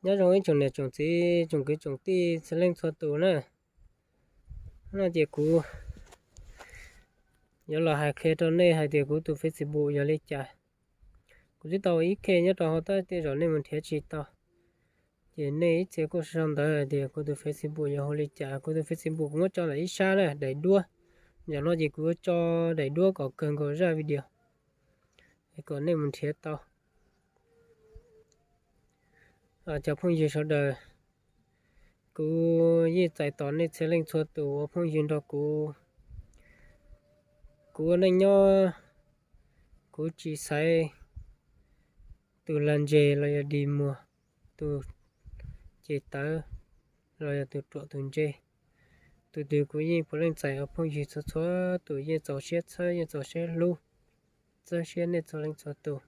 Nyob zoo ib tsoom niam tsoom txiv tsoom kwv tsoom tij txhua leej txhua tus na. No ces kuv yuav los hais qhia rau nej hais tias kuv tus Facebook yog li cas. Kuv twb tau ib khej nyob rau hauv tab tej zaum nej mus nrhiav tsis tau. Ces nej ib txhia kuj sau ntawv hais tias kuv tus Facebook yog hu li cas. Kuv tus Facebook kuv muab tso lawm ib sab na, daim duab. Zaum no ces kuv yuav tso daim duab kom kawg nkaus zaj video kom nej mus nrhiav tau. Cov phooj ywg sawv daws, kuv yeej txais tos nej txhua leej txhua tus ua phooj ywg nrog kuv. Kuv ua neej nyob, kuv tsis xaiv tus lag ntseg los yog dig muag, tus ceg tawv los yog tus ruam tus ntse. Tus twg kuv yeej puav leej txais ua phooj ywg txhua txhua tus, yeej txaus siab txhawb, yeej txaus siab hlub, txawb siab nej txhua leej txhua tus.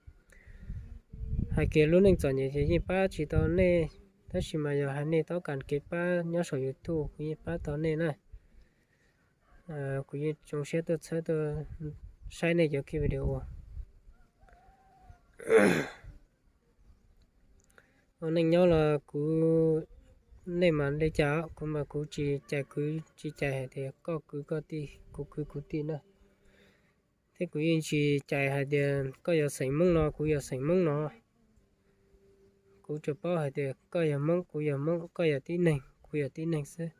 Hais kiag lub neej txom nyem ces yeej pab tsis tau nej, tab sis mas yog hais nej tau kam kev pab nyob saum YouTube kuv yeej pab tau nej na. Kuv yeej zoo siab tuaj txhawb tuaj saib nej cov video. Ua neej nyob los kuv, nej mas li cas, kuv mas kuv tsis cais kwv tsis cais hais tias koj kwv koj tij, kuv kwv kuv tij na. Thiab kuv yeej tsis cais hais tias koj yog xeem Hmoob no, kuv yog xeem Hmoob no. Kuv tsuas paub hais tias koj yog Hmoob, kuv yog Hmoob, koj yog tib neeg, kuv yog tib neeg xwb.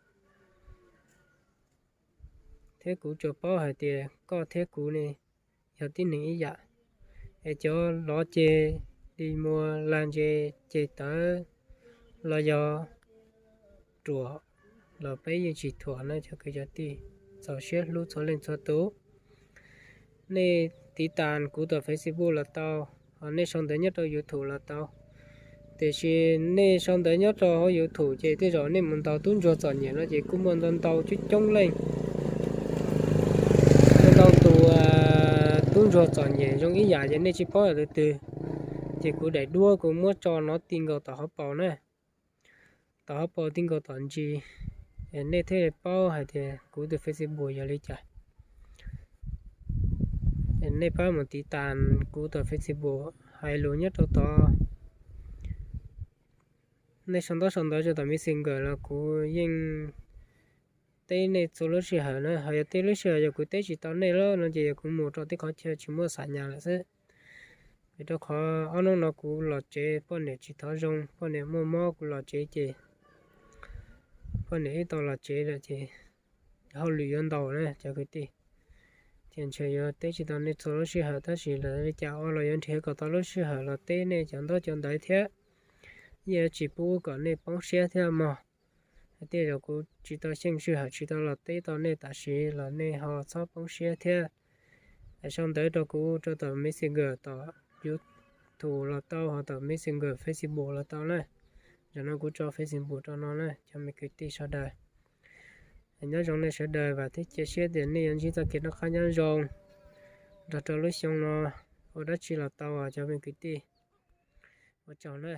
Thiab kuv tsuas paub hais tias koj thiab kuv ne yog tib neeg ib yam. Es cov lov ceg, dig muag, lag ntseg, ceg tawv los yog ruam los peb yeej tsis thuam na cov kwv cov tij. Txaus siab hlub txhua leej txhua tus. Nej tiv tas kuv tom Facebook los tau, ho nej sau ntawv nyob rau YouTube los tau. Tiam sis nej sau ntawv nyob rau hauv YouTube ces tej zaum nej mus ntaus tub ntsuag txom nyem no ces kuj muaj ntau ntau coob coob leej. Ntau tus tub ntsuag txom nyem zoo ib yam ces nej tsis paub yog tus twg. Ces kuv daim duab kuv muab tso no ti nkaus tom hauv paus na, tom hauv paus ti nkaus tom ntsis, nej thiaj li paub hais tias kuv tus Facebook yog li cas. Nej pab mus tiv tas kuv tom Facebook, hais lus nyob rau tod. Nej sau ntaub sau ntawv rau tom Messenger los kuv yeej teb nej txhua lub sij hawm na. Ho yog tej lub sij hawm yog kuv teb tsis tau nej lawm no ces yog kuv mus rau tej qhov chaw tsis muaj xam nyas lawm xwb. Vim rau qhov ob hnub no kuv los tsev, poj niam tsis thov zoo, poj niam muaj mob, kuv los tsev ces poj niam wb tau los tsev lawm ces hauj lwm yuav ntau na cov kwv tij. Ces ntshe yuav teb tsis tau nej txhua lub sij hawm, tab sis lawv li cas ua los yuav nrhiav kom tau lub sij hawm los teb nej cov ntaub cov ntawv thiab. Yeej tsis pub kom nej poob siab thiab mog. Hais tias yog kuv tsis tau xyeej sij hawm tsis tau los teb tau nej tam sim los nej ho txhob poob siab thiab. Sau ntawv rau kuv rau tom Messenger, tom YouTube los tau, ho tom Messenger Facebook los tau na. Zaum no kuv tso Facebook rau no na cov me kwv tij sawv daws. Nyob zoo nej sawv daws, vam thiab cia siab tias nej yuav ntsib txoj kev noj qab nyob zoo nrog rau lub xyoo no, ua dab tsi los tau cov me kwv tij. Ua tsaug na.